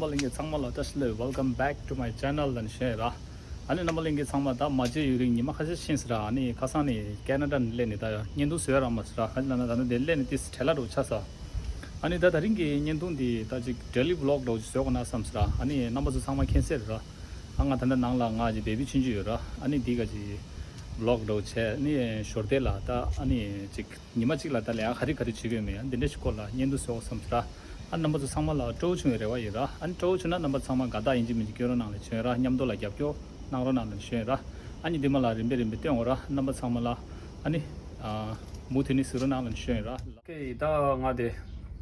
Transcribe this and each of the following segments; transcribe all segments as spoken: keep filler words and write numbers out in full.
ལྷན་རྒྱས་ཚང་མ་ལ་བཀྲ་ཤིས་བདེ་ལེགས། Welcome back to my channel ལབ་ནས་ཞུ་ཡ་ཡིན་ར། ཨ་ནི་རྣམ་པ་ལྷན་རྒྱས་ཚང་མ་ད་མ་མཇལ་ཡུན་རིང་ཉི་མ་ཁ་ཤས་ཕྱིན་ཟེར་ར། ཨ་ནི་ཁ་སང་ནས་ཀེ་ན་ཌ་ནས་སླེབས་ནས་ད་ཡ་བརྙན་ཐུང་བཟོ་ཡ་རག་མ་ཟེར་ར། ཁ་ཅིག་ལབ་ན་ད་ནི་དེ་སླེབས་ནས་ཏིས་བྲེལ་བ་འདྲ་བོ་ཆགས་སོང་། ཨ་ནི་ད་དེ་རིང་གི་བརྙན་ཐུང་འདི་ད་ཅིག་ཌེ་ལི་བི་ལོག་འདྲ་བོ་ཅིག་བཟོ་དགོས་ན་བསམ་ཟེར་ར། ཨ་ནི་རྣམ་པ་ཚོ་ཚང་མ་མཁྱེན་གསལ་རེད་ར། ཨ་ང་ད་ལྟ་ནང་ལ་ང་ཅིག་བེ་བི་ཆུང་ཆུང་ཡོད་ར། ཨ་ནི་འདི་ག་ཅིག་བི་ལོག་འདྲ་བོ་བྱས། ཨ་ནི་ཞོར་དེ་ལ་ད་ཨ་ནི་ཅིག་ཉི་མ་གཅིག་ལ་ད་ལས་ཀ་ག་རེ་ག་རེ་བྱེད་ཀྱི་ཡོད་མེད་ཡང་འདི་འདྲ་ཞིག་སྐོར་ལ་བརྙན་ཐུང་བཟོ་དགོས་བསམ་ཟེར་ར། ཨ་རྣམ་པ་ཚོ་ཚང་མ་ལ་སྤྲོ་བོ་བྱུང་བའི་རེ་བ་ཡོད་ར། ཨ་ནི་སྤྲོ་བོ་བྱུང་ན་རྣམ་པ་ཚང་མ་དགའ་རྟགས་ཡིན་གཅིག་མིན་གཅིག་སྐྱོན་རོགས་གནང་ལ་ཞུ་ཡིན་ར། མཉམ་དུ་ལ་རྒྱབ་སྐྱོར་གནང་རོགས་གནང་ལ་ཞུ་ཡིན་ར། ཨ་ནི་འདི་མ་ལ་རིམ་པས་རིམ་པས་སྟོན་འོ་ར། རྣམ་པ་ཚང་མ་ལ་ཨ་ནི་ཨ་མུ་མཐུད་ནས་གཟིགས་རོགས་གནང་ལ་ཞུ་ཡིན་ར། ཨོ་ཁེ། ད་ང་དེ་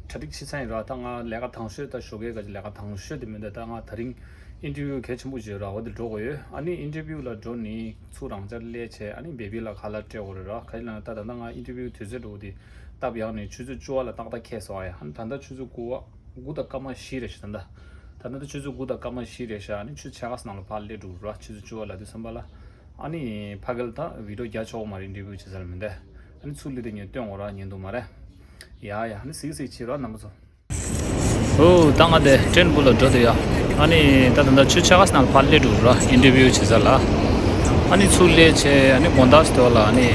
གྲ་སྒྲིག་བྱེད་ཚར་ཡིན་ར། ད་ང་ལས་ཀ་དང་ཤོས་ད་ཞོགས་ཀས་ག་ཅིག་ལས་ཀ་དང་ཤོས་དེ་མིན་ད། ད་ང་དེ་རིང་ཨིན་ཊར་བིའུ་གལ་ཆེན་པོ་ཅིག་ཡོད་ར། འོ་དེ་འགྲོ་དགོས་ཡོད། ཨ་ནི་ཨིན་ཊར་བིའུ་ལ་འགྲོ་ནི་ཚུར་རང་འཇགས་སླེབས་བྱས་ཨ་ནི་བེ་བི་ལ་ཁ་ལག་སྤྲད་དགོས་རེད་ར། ག་ཅིག་ལབ་ན་ད་ད་ལྟ་ང་ཨིན་ཊར་བིའུ་དུས་ཚོད་འགྲོ་དེ་སྟབས་ཡག་ནས་ཆུ་ཚོད་བཅུ་པ་ལ་ཏག་ཏག་ཁེལ་སོང་ཨ་ཡ། ཨ་ནི་ད་ལྟ་ཆུ་ཚོད་དགུ་པ་དགུ་དང་སྐར་མ་བཞི་རེད་ཤག་ད་ལྟ། ད་ལྟ་ཆུ་ཚོད་དགུ་དང་སྐར་མ་བཞི་རེད་ཤག་ཨ་ནི་ཆུ་ཚོད་ཕྱེད་ཀ་ཙམ་ནང་ལ་ཕར་སླེབས་འགྲོ་ར། ཆུ་ཚོད་བཅུ་པ་ལ་དུས་ཙམ་པ་ལ། ཨ་ནི་ཕ་གི་ལ་ད་བི་ཌི་ཡོ་རྒྱག་ཆོག་མ་རེད། ཨིན་ཊར་བིའུ་བྱེད་ས་ལ་མི་འདུག་ཨ་ནི་ཚུར་སླེབས་དེ་ངས་སྟོན་འོ་ར། ཉན་འདུག་མ་རེད། ཡ་ཡ། ཨ་ནི་གཟིགས་གཟིགས་བྱེད་ར་རྣམ་པ་ཚོ། ཨོ་ད་ང་དེ་ཊེན་སྦུག་ལ་འགྲོ་དུས་ཡ། ཨ་ནི་ད་ད་ད་ཆུ་ཚོད་ཕྱེད་ཀ་ཙམ་ནང་ལ་ཕར་སླེབས་འགྲོ་ར། ཨིན་ཊར་བིའུ་བྱེད་ས་ལ། ཨ་ནི་ཚུར་སླེབས་བྱས་ཨ་ནི་དགོང་དག་སྟོད་ལ་ཨ་ནི་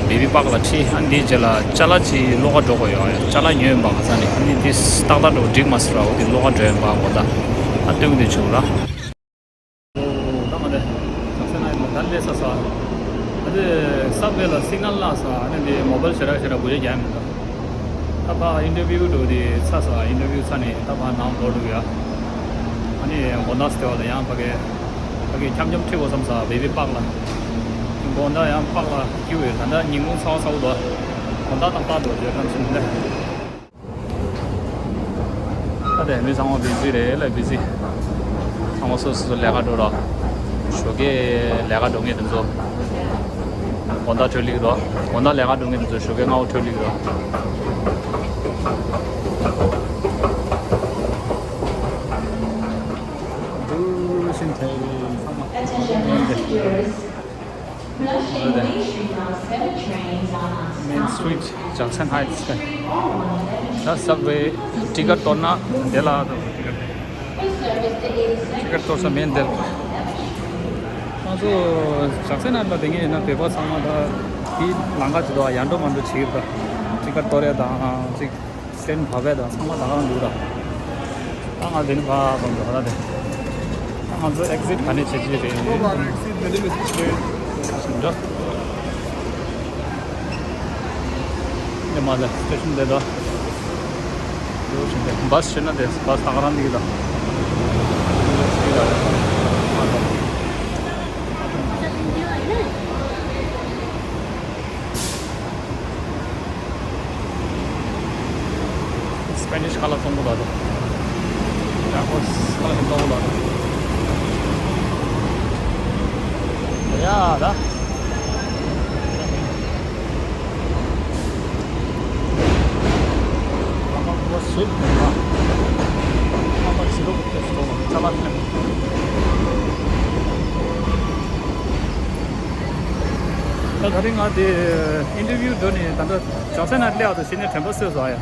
བེ་བི་པཱག་ལ་ཁྲིད། ཨ་ནི་དེའི་རྗེས་ལ་ཅ་ལག་ཅིག་གློག་ཀ་འགྲོ་དགོས་ཡོད་ཡ། ཅ་ལག་ཉོས་ཡིན་པ་ཁ་སང་ནས། ཨ་ནི་དེ་ཏག་ཏག་འགྲོ་འགྲིག་མ་སོང་ར། འོ་དེ་གློག་ཀ་འགྲོ་ཡིན་པ་དགོང་དག་ཨ་སྟོན་གྱི་འདུག་ཆུ་ལ། ད་ང་དེ་ཇག་སན་ཧའེཊ་ལ་ད་སླེབས་ཚར་སོང་། ཨ་ནི་སབ་ཝེ་ལ་སིག་ནལ་བརླག་སོང་། ཨ་ནི་འདི་མོ་བཱའིལ་ཞེ་དྲག་ཞེ་དྲག་འགུལ་སྐྱོད་རྒྱག་མི་འདུག་ད་ཕར་ཨིན་ཊར་བིའུ་འགྲོ་དེ་ཚར་སོང་། ཨིན་ཊར་བིའུ་ཚར་ནས་ད་ཕར་ནང་འགྲོ་འགྲོ་གི་ཡ། ཨ་ནི་དགོང་དག་སྟོད་ལ་ཡང་ཕ་གི་ཕ་གི་འཆམ་འཆམ་ཁྲིད་དགོས་བསམ་སོང་། བེ་བི་པཱག་ལ། དགོང་དག་ཡང་པཱག་ལ་སྐྱིད་པོ་ཡོད། ད་ལྟ་ཉིན་གུང་ཚ་བ་ཚ་པོ་འདུག་དགོང་དག་ཏག་ཏག་འགྲོ་རྒྱུ་གཏམ་ཤེས་མི་འདུག་ད་དེ་མི་ཚང་མ་བི་ཟི་རེད་ལ། བི་ཟི། ཚང་མ་སོ་སོ་སོ་ལས་ཀ་འགྲོ་རོགས། ཞོགས་ཀས་ལས་ཀ་འགྲོ་མཁན་དེ་ཚོ་དགོང་དག་འཕྲོ་ལིག་རོགས། དགོང་དག་ལས་ཀ་འགྲོ་མཁན་དེ་ཚོ་ཞོགས་ཀས་སྔ་པོ་འཕྲོ་ལིག་རོགས། འདུག་ཤིན་ཐེ་ཚང་མ། Attention passengers. Flushing Main Street on seven trains are on Main Street, Jackson Heights. ད་སབ་ཝེ་ཊི་ཀེཊ་གཏོར་ན་དེ་ལ་ཊི་ཀེཊ་གཏོར་ས་མེད་འདིར། ང་ཚོ་ཇག་སན་ཧའེཊ་ལ་དེ་ངས་ཡིན་ན་བོད་པ་ཚང་མ་ད་དེའི་ལམ་ཁ་ཅིག་འདུག་ཡར་འགྲོ་མར་འགྲོ་བྱེད་ཀྱི་ཡོད་ད། ཊི་ཀེཊ་གཏོར་ཡ་དང་ཅིག་ཊེན་བབས་པས་དང་ཚང་མ་ད་ག་རང་འདུག་ར། ད་ང་འདི་ནས་ཕར་ཚུར་འགྲོ་ད་དེ། ད་ང་ཚོ་ཨེག་ཟིཊ་ག་ནས་བྱེད་ཀྱི་རེད། འགྲོ། འདི་མ་ཟད་སི་ཊེ་ཤན་དེ་ད། འགྲོ་བཞིན་པས། བྷ་སི་བྱས་ན་དེ་བྷ་སི་ད་ག་རང་འདུག་ད། སི་པེ་ནིཤ་ཁ་ལག་གཏོང་གི་འདུག་ད། ཡ་ཧོ། ཁ་ལག་གཏོང་གི་འདུག་ད། ཡ་ད། ཨ་མ་ཁོ་སུ་ཡིན་པ། ཨ་མ་ཟི་རོ་གི་ཏེ་སི་ཏོ་ལ་ཅ་ལག་ལེན། ད་དེ་རིང་ང་དེ་ཨིན་ཊར་བིའུ་འགྲོ་ནས་ད་ལྟ་ཇག་སན་ཧའེཊ་སླེབས་ཡག་ཏུ་ཕྱིན་ནས་དྲན་པ་གསོས་སོང་ཨ་ཡ།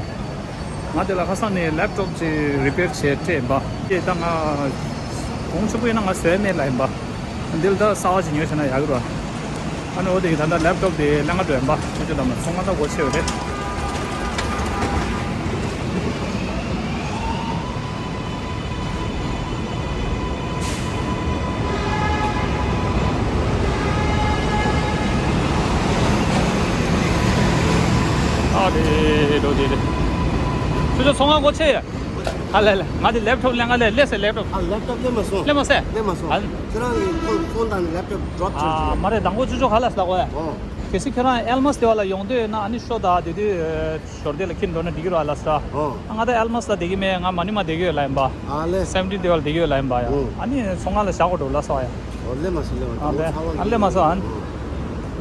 ང་དེ་ལ་ཁ་སང་ནས་ལེབ་ཊོབ་ཅིག་རི་པེར་བྱས་སྤྲད་ཡིན་པ། དེ་ད་ང་གོང་ཆེན་པོ་ཡིན་ན་ང་བཟོས་མེད་ལབ་ཡིན་པ། འདི་ལ་ད་གསར་པ་ཅིག་ཉོས་བྱས་ན་ཡག་གི་རེད་བ། ཨ་ནི་འོ་དེ་གི་ད་ལྟ་ལེབ་ཊོབ་དེ་ལེན་ག་འགྲོ་ཡིན་པ། ཁྱོད་ཚོ་ལ་མ་སོང་ང་ད་སྒོ་ཕྱེ་བ་རེད། ཨ་རེ་རོ་དེ་རེད། ཁྱོད་ཚོ་སོང་ང་སྒོ་ཕྱེ་ཡ། ཨ་ལེ་ལེ། ང་དེ་ལེབ་ཊོབ་ལེན་ག་ལེ་ལེ་སེ་ལེབ་ཊོབ། ཨ་ལེབ་ཊོབ་ལེན་མ་སོང་། ལེན་མ་སེ། ལེན་མ་སོང་། ཨ། ཁྱེད་རང་གི་ཕོན་ཕོན་དང་ལེབ་ཊོབ་ཌོབ་བྱས་ཨ་ཡོད། མ་རེད། དང་པོ་ཅོ་ཅོ་ག་ལ་ཟེར་གོ་ཡ། ཨོ། གལ་སྲིད་ཁྱེད་རང་ཨལ་མ་སི་དེ་བ་ལ་ཡོང་འདོད་ཡོད་ན་ཨ་ནི་ཤོག་ད་དེ་དུས་ཞོར་དེ་ལ་ཁྱེར་འགྲོ་ན་འགྲིག་གི་རེད་བ་ལ་ཟེར། ཨོ། ང་ད་ཨལ་མ་སི་ལ་བསྡད་ཀྱི་མེད། ང་མ་ནི་མ་བསྡད་ཀྱི་ཡོད་ལབ་ཡིན་པ། ཨ་ལེ། སེ་བེན་ཊིན་དེ་བ་ལ་བསྡད་ཀྱི་ཡོད་ལབ་ཡིན་པ་ཡ། ཨོ། ཨ་ནི་ཚོང་ཁང་ལ་བཞག་གོ་འགྲོ་ལ་ཟེར་བ་ཡ། ཨོ་ལེ་མ་སོང་ལེ་མ་ཨ་ལེ། ཨ་ལེ་མ་སོང་ཨ།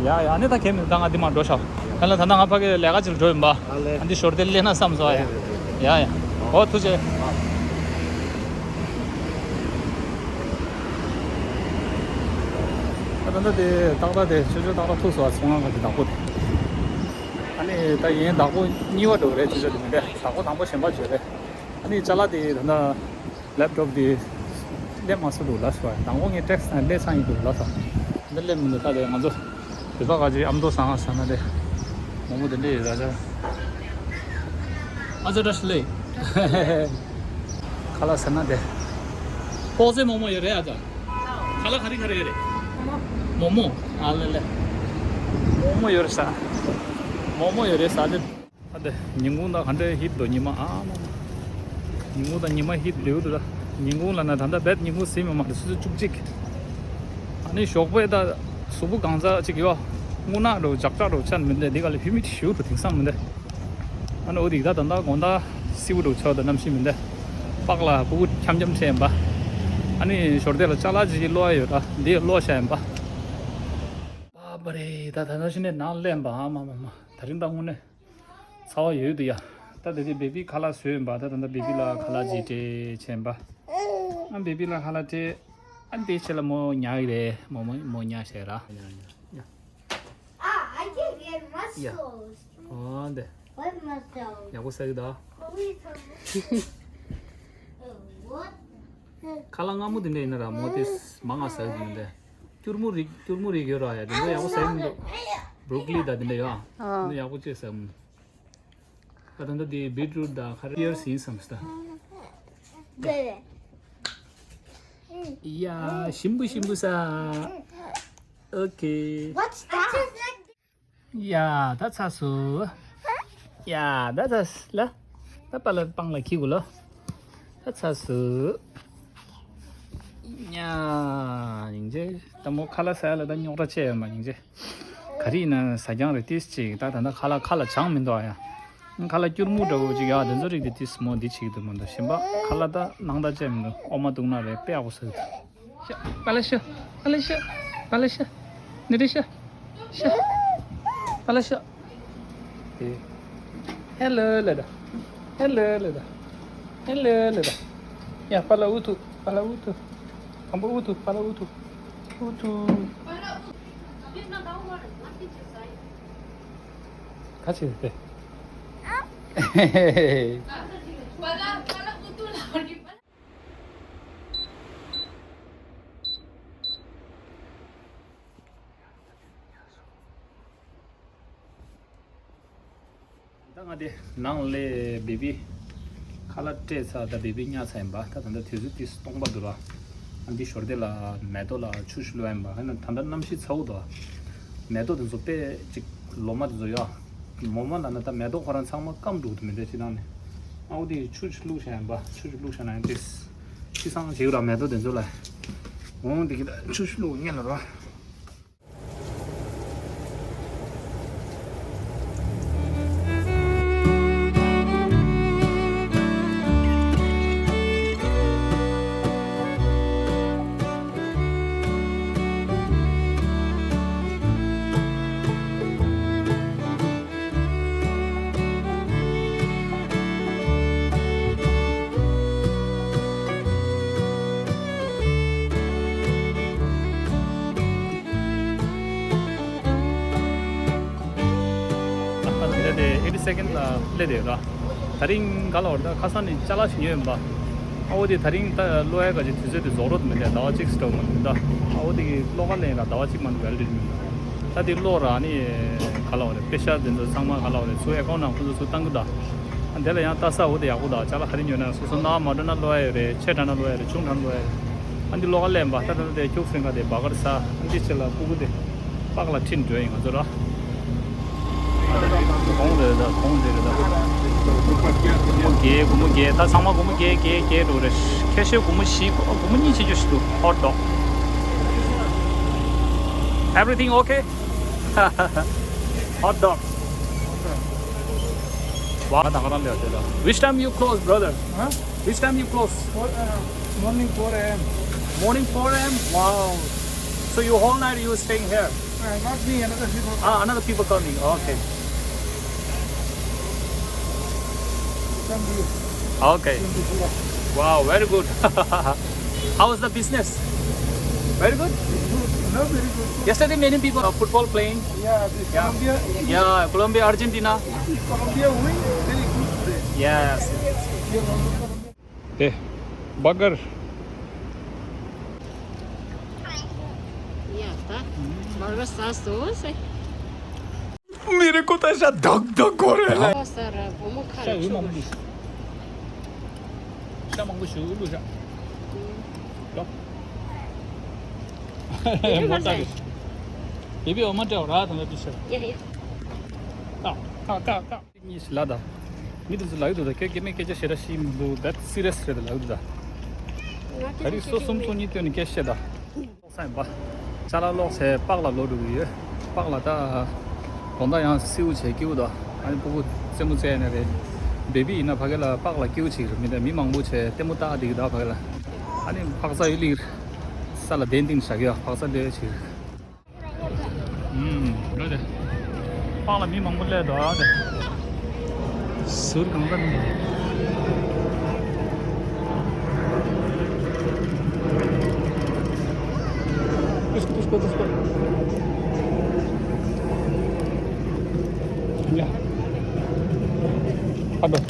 ཡ་ཡ། ཨ་ནི་ད་གལ་མི་འདུག་ད་ང་འདི་མ་འགྲོ་ཤག་ཨ་ལེ། ད་ད་ང་ཕ་གི་ལས་ཀ་ཅིག་ལ་འགྲོ་ཡིན་པ། ཨ་ལེ། ཨ་འདི་ཞོར་དེ་སླེབས་ན་བསམ་སོང་ཨ་ཡ། ཡ་ཡ། ཨོ་ཐུགས་རྗེ་ཆེ། ད་ད་ད་དེ་ཏག་ཏག་དེ་ཆུ་ཆུ་ཏག་ཏག་ཐུག་སོང་ཨ། ཚོང་ཁང་གི་བདག་པོ་དེ། ཨ་ནི་ད་ཡིན་བདག་པོ་གཉིས་པ་འགྲོ་རེད། ཆུ་ཆུ་དེ་མི་འདྲ་བདག་པོ་དང་པོ་གཞན་པ་བྱོས་རེད། ཨ་ནི་ཅ་ལག་དེ་ད་ད། ལེབ་ཊོབ་དེ་ལེན་མ་སོང་འདུག་ལབ་སོང་། དང་པོ་ངས་ཊེག་སི་ནང་ལེན་ཚར་ཡིན་འདུག་ལབ་སོང་། འདི་ལེན་མི་འདུག་ད་དེ་ང་ཚོ་བོད་པ་ག་ཅིག་ཨ་མདོ་ཟ་ང་ཟ་ན་དེ་མོག་མོག་དེ་འདྲས་ཡོད་ར་ཅག་ཨ་ཅག་བཀྲ་ཤིས་བདེ་ལེགས། ཁ་ལག་ཟ་ན་དེ་ལྐོག་ཟ་མོག་མོག་ཡོད་རེད། ཨ་ཅག་ཁ་ལག་ག་རེ་ག་རེ་ཡོད་རེད། མོག་མོག་ཨ་ལེ་ལེ། མོག་མོག་ཡོད་རེད་ཟ། མོག་མོག་ཡོད་རེད་ཟ་དེ། ཨ་དེ་ཉིན་གུང་དང་ག་འདྲའི་ཧིཊ་འདུག་ཉི་མ། ཨ་མ་མ། ཉིན་གུང་དང་ཉི་མ་ཧིཊ་ལེའུ་འདུག་ད། ཉིན་གུང་ལབ་ན་ད་ལྟ་རྦད་ཉིན་གུང་ཟིན་མ་མ་རེད། ཆུ་ཚོད་བཅུ་གཅིག་ཨ་ནི་ཞོགས་པའི་ད་གཟུགས་པོ་གང་ཚ་ཅིག་ཡོད། རྔུལ་ནག་འདྲ་བོ་ཇག་ཇག་འདྲ་བོ་ཆགས་མི་འདུག་འདི་ག་ལ་ཧིའུ་མི་ཌི་ཞེ་པོ་འདུག་དེང་སང་མི་འདུག་ཨ་ནི་འོ་དེ་ད་ད་ལྟ་དགོང་དག་བསིལ་པོ་འདྲ་བོ་ཆགས་འདུག་གནམ་གཤིས་མི་འདུག་པགས་ལ་ཕྲུ་གུ་འཁྱམ་འཁྱམ་བྱས་ཡིན་པ། ཨ་ནི་ཞོར་དེ་ལ་ཅ་ལག་ཅིག་གློག་ཡོད་ར། འདི་གློག་བཞག་ཡིན་པ། པ་པ་རེད། ད་ད་ནང་བཞིན་ནས་ནང་ལེན་པ། ཨ་མ་མ་མ། ད་རིང་ད་དངོས་གནས་ཚ་བ་ཡོད་འདུག་ཡ། ད་དེ་དེ་བེ་བི་ཁ་ལག་བཟོས་ཡིན་པ། ད་ད་ད་བེ་བི་ལ་ཁ་ལག་ཅིག་སྤྲད་བྱས་ཡིན་པ། ཨ་བེ་བི་ལ་ཁ་ལག་སྤྲད། ཨ་འདི་ཆེ་ལ་མོ་ཉལ་གི་རེད། མོ་མོ་མོ་ཉལ་བྱས་ར། ཉལ་ཉལ། ཡ། Ah, I can get ཡ། muscles. ཨོ་འདི། What muscles? ཡག་པོ་ཟ་གི་འདུག What? ཁ་ལག་མངར་མོ་དེ་འདྲ་ཡིན་ན་ར་མོ་དེ་མང་ང་ཟ་གི་འདུག་མི་འདུག་སྐྱུར་མོ་རིགས་སྐྱུར་མོ་རིགས་ཡོད་ར། ཡ་དེ་འདྲ་ཡག་པོ་ཟ་གི་མི་འདུག་བྷ་རོ་ཀོ་ལི་དང་དེ་འདྲ་ཡོད་ཨ། ཨ། དེ་འདྲ་ཡག་པོ་བྱས་ཟ་གི་མི་འདུག་ད་ད་ལྟ་དེ་བྷི་ཊི་རུཊ་དང་ཁ་ར་པི་ཡར་ཡིན་བསམ་སྟ། ཡ། ཞིམ་པོ་ཞིམ་པོ་ཟ། ཨོ་ཁེ། What's that? ཡ། ད་ཚར་སོང་། ཡ། ད་ཚར་སོང་ལ། ད་པཱ་ལགས་པང་ལ་འཁྱེར་དགོས་ལ། ད་ཚར་སོང་། ཡ། སྙིང་རྗེ། ད་མོ་ཁ་ལག་ཟ་ཡ་ལ་ད་རྙོག་དྲ་ཆེ་ཡོད་མ། སྙིང་རྗེ། ག་རེ་ཡིན་ན་ཟ་རྐྱང་རེད། ཏིས་ཅིག་ད་ད་ད་ཁ་ལག་ཁ་ལ་བྱང་མི་འདུག་ཨ་ཡ། ཁ་ལག་སྐྱུར་མོ་འདྲ་བོ་ཅིག་ཡ། དེ་ཚོ་རིགས་དེ་ཏིས་མོ་འདི་བྱེད་ཀྱི་འདུག་མ་གཏོགས་གཞན་པ་ཁ་ལག་ད་སྣང་དག་ཅིག་མི་འདུག་ཨོ་མ་བཏུང་ན་རེད། དཔེ་ཡག་པོ་ཟ་གི་འདུག་ཤ། པཱ་ལགས་ཤ། པཱ་ལགས་ཤ། པཱ་ལགས་ཤ། ནི་རི་ཤ། ཤ། པཱ་ལགས་ཤ། ཨེ། ཧེ་ལོ་ལབ་ད། ཧེ་ལོ་ལབ་ད། ཧེ་ལོ་ལབ་ད། ཡ། པཱ་ལགས་ཨུ་ཐུག་པཱ་ལགས་ཨུ་ཐུག་དང་པོ་ཨུ་ཐུག་པཱ་ལགས་ཨུ་ཐུག་ཨུ་ཐུག་ག་ཅི་རེད་དེ། ད་ང་དེ་ནང་ལ་བེ་བི་ཁ་ལག་སྤྲད་ཚར། ད་བེ་བི་ཉལ་ཚར་ཡིན་པ། ད་ད་ལྟ་དུས་ཚོད་ཏིས་སྟོང་པ་འདུག་ར། ཨ་འདི་ཞོར་དེ་ལ་མེ་ཏོག་ལ་ཆུ་ཞིག་བླུགས་ཡིན་པ། ཧ་ན་ད་ལྟ་གནམ་གཤིས་ཚ་བོ་འདུག་མེ་ཏོག་དེ་ཚོ་དཔེ་ཅིག་ལོ་མ་དེ་ཚོ་ཡོད། ལོ་མ་ལ་ན་ད་མེ་ཏོག་ཁོ་རང་ཚང་མ་སྐམ་འགྲོ་གི་འདུག་མི་འདྲ་ཅིག་ནང་ནས། ཨ་འོ་དེ་ཆུ་ཞིག་བླུགས་བཞག་ཡིན་པ། ཆུ་ཞིག་བླུགས་བཞག་ན་ཡང་ཏིས་ཤི་སང་བྱེད་ཀྱི་ར་མེ་ཏོག་དེ་ཚོ་ལ། འོང་དེ་གི་ད་ཆུ་ཞིག་བླུགས་ཉན་ལ་ར། ད་ལྟ་དེ་ཨེ་ཊི་སེ་ཀེན་ཌི་ལ་སླེབས་བསྡད་ཡོད་ར། ད་རིང་ག་ལ་བར་ད་ཁ་སང་ནས་ཅ་ལག་ཞིག་ཉོས་ཡིན་པ། ཨ་འོ་དེ་ད་རིང་ད་གློག་ཡ་ག་ཅིག་དུས་ཚོད་དེ་རྫོགས་རོགས་མི་འདུག་ཟླ་བ་གཅིག་སི་ཊོག་མ་འདུག་ད་ཨ་འོ་དེ་གི་གློག་ཀ་ལེན་ར་ཟླ་བ་གཅིག་མ་འདུག་ཝེ་ལི་ཌི་ཊི་མི་འདུག་ད་དེ་གློག་ར་ནི་ག་ལ་བར་པེ་ཤ་དེ་ཚོ་ཚང་མ་ག་ལ་བར་ཚུར་ཨེ་ཀའུན་ཊི་ནང་ཁོ་ཚོ་ཚུར་བཏང་གི་འདུག་ཨ་དེ་ལ་ཡང་ལྟ་ས་འོ་དེ་ཡག་པོ་འདུག་ཅ་ལག་ག་རེ་ཉོས་ན་སོ་སོ་ནང་མ་འགྲོ་ན་གློག་ཡ་ཡོད་རེད། ཆེ་དྲགས་ན་གློག་ཡ་རེད། ཆུང་དྲགས་ན་གློག་ཡ་རེད། ཨ་འདི་གློག་ཀ་ལེན་པ། ད་ད་ད་དེ་ཁྱུག་སེང་ག་དེ་བ་གར་ཟ། ཨ་འདི་ཕྱི་ལ་ཕྲུ་གུ་དེ་པགས་ལ་ཁྲིད་འགྲོ་ཡིན་ང་ཚོ་ར། ཨ་ད་དེ་གོང་རེད་ད། གོང་དེ་རེད་ད། སྒོར་མོ་བརྒྱད། སྒོར་མོ་བརྒྱད། སྒོར་མོ་བརྒྱད། ད་ཚང་མ་སྒོར་མོ་བརྒྱད་བརྒྱད་བརྒྱད་འགྲོ་རེད། ཁེ་ཤེ་སྒོར་མོ་བཞི། སྒོར་མོ་གཉིས་བྱེད་རྒྱུ་ཞིག་འདུག་ཧོཊ་ཌོག Everything okay? Hot dog. Wow, ད་ག་རང་ལས་དེ་ལ། Which time you close, brother? Huh? Which time you close? Four, uh, morning four a m. Morning four a m? Wow. So you whole night you staying here? Uh, not me, another people. Ah, another people coming. Okay. Some view. Okay. Wow, very good. How was the business? Very good? Good. No, very good. Yesterday many people are football playing. Yeah, this Yeah. Colombia. Yeah, Colombia, Argentina. Colombia win, very good play. Yes. Yeah, Colombia. དེ། बर्गर। या, त बर्गर सास दोस्त है। मेरे को तो ऐसा धक धक हो रहा है। बहुत सारा मोमो खा ཤ་འུ་མང་པོ་འདུག་ཤ་མང་པོ་ཞུ་ལུ་ཤ། ཡོ། མོ་ཏ་རེ། བེ་བི་འོ་མ་སྤྲད་ར་ད་ལྟ་དུས་ཤ། ཡ་ཡ། ཏ་ཏ་ཏ་ཏ། གཉིས་ལ་ད། མི་དེ་ཚོ་ལབ་འདུག་ད་ཁྱོད་སྐད་མེད་སྐད་ཆ་ཞེ་དྲག་བཤད་མི་འདུག་ད་སི་རི་ཡས་རེད་ད་ལབ་འདུག་ད། ད་རེས་སོ་གསུམ་སོ་གཉིས་བཏོན་ནས་སྐད་བཤད་ད། ལོག་ས་ཡིན་པ། ཅ་ལག་ལོག་བྱས་པགས་ལ་ལོག་འགྲོ་གི་ཡོད། པགས་ལ་ད། དགོང་དག་ཡང་སེའུ་བྱས་སྐྱིད་པོ་ད། ཨ་ནི་སྤུ་གུ་རྩེད་མོ་རྩེ་ནས་རེད། བེ་བི་ཡིན་ན་ཕ་གི་ལ་པགས་ལ་སྐྱིད་པོ་བྱེད་ཀྱི་རེད་མི་འདྲ་མི་མང་པོ་བྱས་ལྟད་མོ་ལྟ་བསྡད་ཀྱི་ད་ཕ་གི་ལ། ཨ་ནི་ཕག་ཚ་ཡོད་ལིར། ས་ལ་གདན་བཏིང་བཞག་གི་ཡ་ཕག་ཚ་ལོས་བྱེད་ཀྱི་རེད། ཨུམ། འགྲོ་དེ། པགས་ལ་མི་མང་པོ་སླེབས་འདུག་ཨ་དེ། ཟུར་གང་ལྟར་མི། ཏུས་ཏུས་ཀོ་ཏུས་ཀོ། ཡ། ཨ་འགྲོ།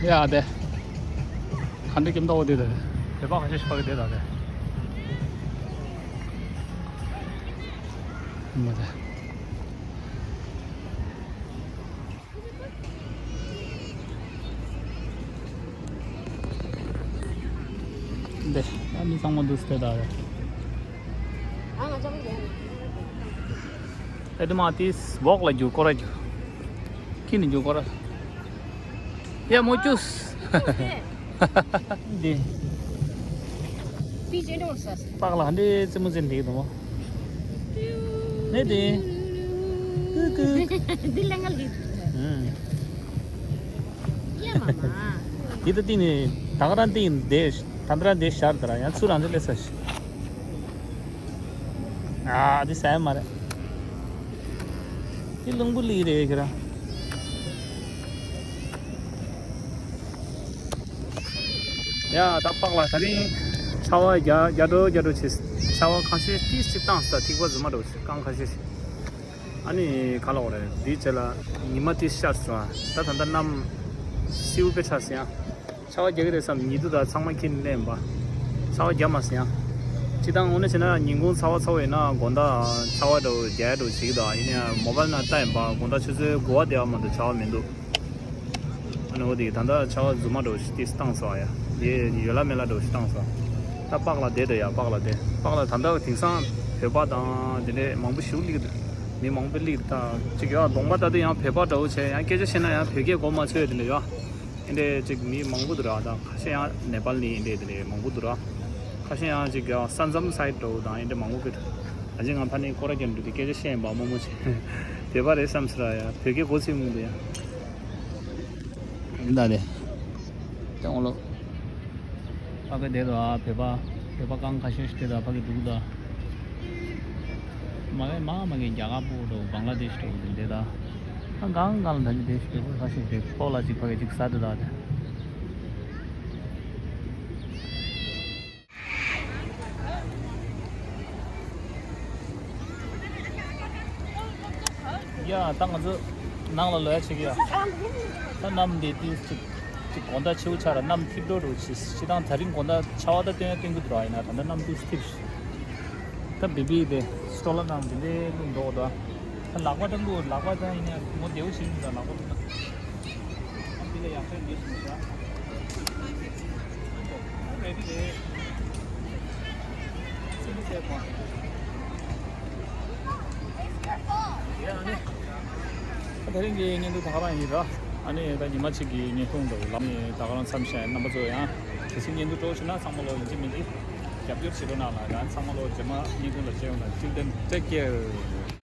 ཡ་དེ། ག་འདྲ་ཀྱིན་ཏོག་དེ་དེ། དེ་བག་ཁ་ཤས་ཤིག་བག་དེ་དང་དེ། མ་དེ། དེ། ཨ་མི་ཚང་མ་འདུག་སྟེ་དང་དེ། ཨ་ང་ཅག་མི་ཡོང་། ཨེ་དེ་མ་དེས་བོག་ལ་རྒྱུག་སྐོར་ར་རྒྱུག་ཁྱི་ནི་རྒྱུག་སྐོར་ར། ཡ་མོ་ཅུས། འདི། པགས་ལ་འདི་རྩེད་མོ་རྩེ་འདི་དང་། ནི་དེ། ཀུ་ཀུ། འདི་ལ་ང་ལི། ཨུམ། ཡ་མ་མ། འདི་ད་འདི་ནི་ད་ག་རང་འདི་འདི་ད་ག་རང་འདི་ཤར་དར་ཡང་ཚུར་རང་འདི་ལས་ས་ཤི། ཨ་འདི་ཟ་ཡ་མ་རེད། འདི་རླུང་བུ་ལི་རེད་ཁྱེད་རང་། ཡ་ད་པགས་ལ་ད་རིང་ཆར་པ་རྒྱ་རྒྱ་འགྲོ་རྒྱ་འགྲོ་བྱེད། ཆར་པ་ཁ་ཤས་ཏིས་ཅིག་བཏང་ས་ཐིགས་པ་རྫུན་མ་འགྲོ་རྐང་ཁ་ཤས་ཤིག་ཨ་ནི་ག་ལ་འོ་རེད་འདི་བྱས་ལ་ཉི་མ་ཏིས་ཤར་སོང་ཨ། ད་ད་ལྟ་གནམ་སེའུ་དཔེ་ཆགས་སོང་ཨ། ཆར་པ་རྒྱག་གི་རེད་བསམ་ཉི་གདུགས་དང་ཚང་མ་ཁྱེར་ནས་སླེབས་པ། ཆར་པ་རྒྱག་མ་སོང་ཡང་། སྤྱིར་བཏང་དངོས་གནས་བྱས་ན་ཉིན་གུང་ཚ་བ་ཚ་བ་ཡིན་ན་དགོང་དག་ཆར་པ་འདྲ་བོ་རྒྱག་ཡ་འདྲ་བོ་བྱེད་ཀྱི་འདུག་ཡིན་ན་ཡང་མོ་བལ་ནང་ལྟ་ཡིན་པ་དགོང་དག་ཆུ་ཚོད་དགུ་པ་དེ་བ་མ་གཏོགས་ཆར་པ་མི་འདུག་ཨ་ནི་འོ་དེ་ད་ལྟ་ཆར་པ་རྫུན་མ་འདྲ་བོ་ཞིག་ཏིས་བཏང་སོང་ཡ། དེ་ཡོད་ལ་མེད་ལ་འདྲ་བོ་ཞིག་བཏང་སོང་། ད་པགས་ལ་བསྡད་འདུག་ཡ། པགས་ལ་བསྡད། པགས་ལ་ད་ལྟ་དེང་སང་བོད་པ་དང་དེ་འདྲས་མང་པོ་ཞིག་སླེབས་འདུག་མི་མང་པོ་སླེབས་འདུག་ད་ཅིག་ཡ་གདོང་པ་ལྟ་དུས་ཡང་བོད་པ་འདྲ་བོ་བྱས་ཡང་སྐད་ཆ་བཤད་ན་ཡང་བོད་སྐད་གོ་མ་ཆོད་དེ་འདྲས་ཡ། ཨེ་འདྲས་ཅིག་མི་མང་པོ་འདུག་ར། ད་ཁ་ཤས་ཡང་ནེ་པལ་ནས་ཨེ་འདྲས་དེ་འདྲས་མང་པོ་འདུག་ར། ཁ་ཤས་ཡང་ཅིག་ཡང་ས་མཚམས་སའིཌ་འདྲ་བོ་དང་ཨེ་འདྲས་མང་པོ་གི་འདུག་ད་ཅིག་ང་ཕ་ནས་སྐོར་ར་རྒྱབ་འགྲོ་དུས་སྐད་ཆ་བཤད་ཡིན་པ་མང་མོ་ཆེ། བོད་པ་རེད་བསམ་ཟེར་ར་ཡ། བོད་སྐད་གོ་ཚིག་མང་འདུག་ཡ། ཡིན་ད་དེ། དེ་འོང་ལོ། ཕ་གི་དེ་དང་བོད་པ། བོད་པ་གང་ཁ་ཤས་ཤིག་དེ་དང་ཕ་གི་འདུག་ད། མ་གི་མ་མ་གི་རྒྱ་གར་པོ་འགྲོ་བང་ལ་དེ་ཤི་འགྲོ་གི་འདུག་འདི་ད། ཨ་གང་གང་ལ་ད་གི་དེ་ཤི་འགྲོ་གི་ཁ་ཤས་དེ་ཁོ་ལ་ཅིག་ཕ་གི་ཅིག་ས་དེ་ད་དེ། ཡ་ད་ང་ཚོ་ནང་ལ་ལོག་ཡ་བྱེད་ཀྱི་ཡ། ད་གནམ་འདི་དུས་ཅིག་ཅིག་དགོང་དག་ཆེའུ་ཆར་གནམ་འཐིབས་འགྲོ་འགྲོ་ཆེ་སྤྱི་བཏང་ད་རིང་དགོང་དག་ཆར་པ་ད་སྟོན་ཡ་སྟོན་གི་འདུག་ར། ཡིན་ན་ད་ལྟ་གནམ་དུས་འཐིབས་ཤི། ད་བི་བི་དེ་སྤྲོ་ལ་ནང་དེ་འདྲའི་ལུང་འགྲོ་འདུག་ད་ལག་པ་ད་ལུ་ལག་པ་ད་ཡིན་ན་ངོ་བདེ་བོ་ཞིག་མི་འདུག་ལག་པ་ལུ་ད། འདི་ལ་ཡག་ཤོས་འདི་ཞིག་བཞག་རེ་ཌི་རེད། ཚིག་མི་བྱེད་པ། ཡ་ཨ་ནི། ད་རིང་གི་བརྙན་ཐུང་ད་ག་རང་ཡིན་ར། ཨ་ནི་ད་ཉི་མ་གཅིག་གི་བརྙན་ཐུང་འདྲ་བོ་ལ་ནི་ད་ག་རང་མཚམས་བཞག་རྣམ་པ་ཚོ་ཡང་གལ་སྲིད་བརྙན་ཐུང་སྤྲོ་བོ་བྱུང་ན་ཚང་མ་ལོ་ཡིན་གཅིག་མིན་གཅིག་རྒྱབ་སྐྱོར་བྱེད་རོགས་གནང་ལ། ཡང་ཚང་མ་ལོ་རྗེས་མ་བརྙན་ཐུང་ལ་མཇལ་ཡོང་དང་། Till then, take care.